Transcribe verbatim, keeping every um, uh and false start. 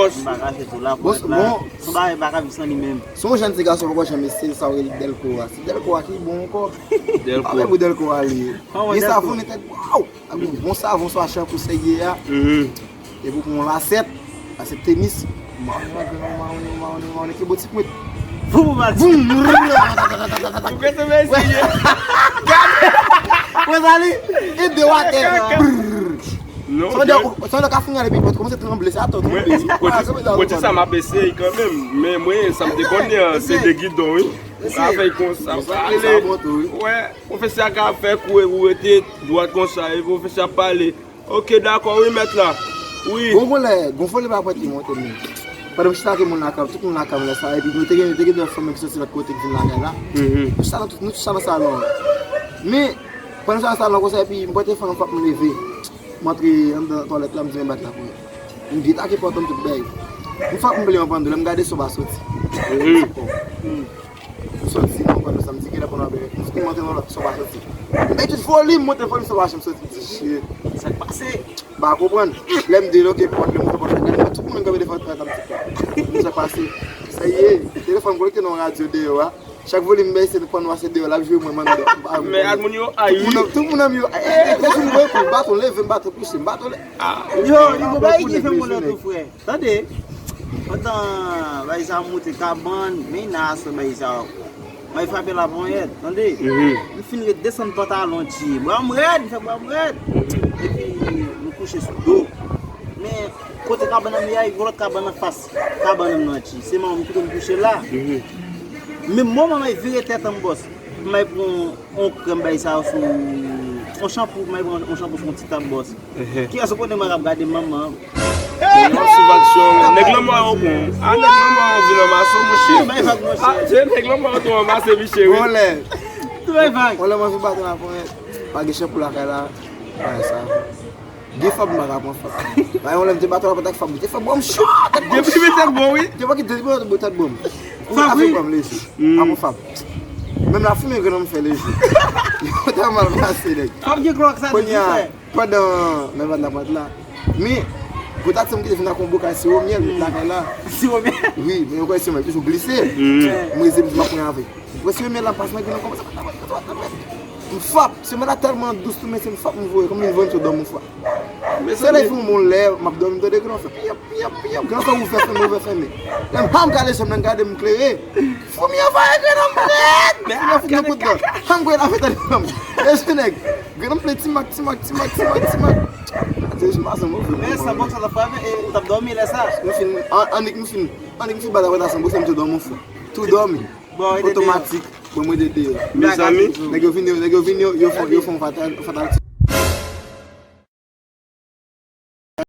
M pa ka fè tou la, pou Bon, èt la, bon. Se yon bagay m pa ka viv san li menm. Se yon jèn ti gason poko janm eseye sa yo rele Dèlko a. Se Dèlko a ki bon ankò. Dèlko. Pa vle pou Dèlko a li ye. Gen savon li tèt, waw! Ak yon bon savon swa chan pou sèye a. Mhm. Epi pou yon lasèt, lasèt tenis. Mawni, mawni, mawni, mawni, mawni, ki botik mwen. Boum, boum, boum. Ou kwe se mesye ye. Gade. Wè sa li? E de watè. Brrr. Non, Sandè, sandè ka fin gade pi pòt kòmanse tranble, sa to Mwen, tranble. Pwoti, pwoti sa m ap eseye kanmenm. Men mwen, sa m te konnen an, se de gidon, wi. Ou ka fè konsa, ou ka ale. Wè, pwofesè a ka fè kou e ou rete dwat konsa, e pwofesè a pale. Ok, dakò, wi, mèt la. Wi. Bon, bon, lè, gon foli pa pwenti monte, men. Pandan m chita ke moun lakay, tout moun lakay lè sa, epi nou te gen, te gen de fanmi ki soti lòt kote ki vin lakay la. Mhm. Nou chita nan tout, nou chita nan salon an. Men, pandan m chita nan salon konsa, epi m pran telefòn nan, fòk m leve. M antre anndan twalèt la, m di men bat la pou mwen. M byen take pòt an tout bay. M fòk m ple yon pandan, lè m gade son pa soti. Mhm. M soti nan pandan sa, m di kilè pandan ap bebe. M antre nan lòt, son pa soti. M bay tout volim, monte volim, son pa janm soti. M di, shit. Sa k pase? M pa konprann. Lè m di, ok, pòt, lè m ouvri pòt la, gade, tout moun kanpe devan fenèt la, m di, sa k pase? Sa ye, telefòn konekte nan radyo deyò a. Chak volim m bese, pandan se deyò, l ap jwe mwen, m anndan. Men ak moun yo, ayi. Tout moun, tout moun nan yo, eh, eh, eh, m voye kou, baton leve, m baton kouche, m baton leve. Yo, li gon bagay ki fè m wont tou, frè. Tande, pandan bay sa monte kabann, men nan aswè bay sa, mwen frape laponyèt, tande. Mhm. M fin ret desann pantalon ti, bra m rèd, m fè bra m rèd. Epi, m kouche sou do. Men, kote kabann nan ye a, yon lòt kabann anfas kabann nan ti. Se manman m ki konn kouche la. Mhm. Men moman mwen vire tèt an bòs. Mwen pran yon krèm bay sa sou yon chanpou, mwen pran yon chanpou sou yon ti tab bòs. Ki ase konnen mwen ap gade manman. Mwen sou aksyon. Nèg lanmò yo bon. A, nèg lanmò yo vin anmase w, monchè. Bay vag, monchè. A, se nèg lanmò yo tou anmase, monchè, wi. Bon lè. Tou bay vag. Bon lè mwen vin baton la pou mwen. Pa gen chanpou lakay la. Bay sa. Gen fab m pa ka pran fab. Bay yon lè m te baton la pou tèt fab. Te fab bon m chò. Depi m tèt bon, wi. Te pa ki depi m tèt bon, tèt bon. Fab, wi. Fab bon m leje. Avan fab. Menm la fimen grenn m fè leje. Yo ta mal pase nèg. Fab gen klòk sa. Kounye a, pandan men bat la pwent la. Men gwo taksi m kite vin ak yon bokal siwo myèl lakay la. Siwo myèl? Wi, men yon kwè siwo myèl toujou glise. Mwen se m di m ap pran avè. Mwen siwo myèl la pas nan grenn m kòmanse. M fap, siwo myèl la tèlman dous tou, men se m fap m voye, kòm m vin vann sou dòm yon fwa. Se lè fè yon bon lè, m ap dòmi, m tande grenn fè piyap, piyap, piyap, grenn fè ouvè fèmen, ouvè fèmen. Lè m pa m kale je m nan gade m klere. Foumi anvayi grenn m nèt. Foumi an fout nan kout dan. An grenn afè tande fanm. E se nèg. Grenn m ple ti mak, ti mak, ti mak, ti mak, ti mak. Ate je m ase move. Men sa bòks la frape e ou t ap dòmi lè sa. M fin, an, annik m fin, annik m fin bat avè ta san bòks m te dòmi yon fwa. Tou dòmi. Otomatik. Bon, mwen de deyò. Mezanmi. Nèg yo vin, yo, nèg yo vin, yo, yo fè, yo fè yon fatal, fatal.